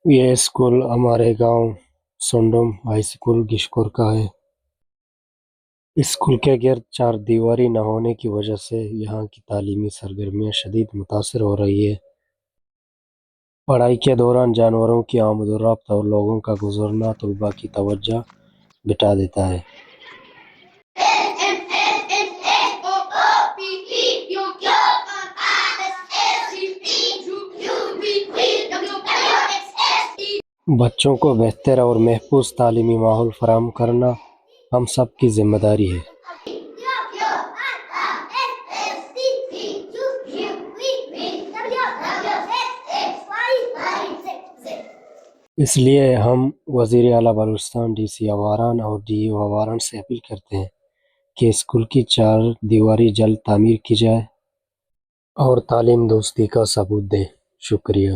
یہ اسکول ہمارے گاؤں سنڈم ہائی اسکول گشکور کا ہے۔ اسکول کے گرد چار دیواری نہ ہونے کی وجہ سے یہاں کی تعلیمی سرگرمیاں شدید متاثر ہو رہی ہے۔ پڑھائی کے دوران جانوروں کی آمد و رفت اور لوگوں کا گزرنا طلباء کی توجہ بٹا دیتا ہے۔ بچوں کو بہتر اور محفوظ تعلیمی ماحول فراہم کرنا ہم سب کی ذمہ داری ہے۔ اس لیے ہم وزیر اعلیٰ بلوچستان، ڈی سی آواران اور ڈی ای او آواران سے اپیل کرتے ہیں کہ اسکول کی چار دیواری جلد تعمیر کی جائے اور تعلیم دوستی کا ثبوت دیں۔ شکریہ۔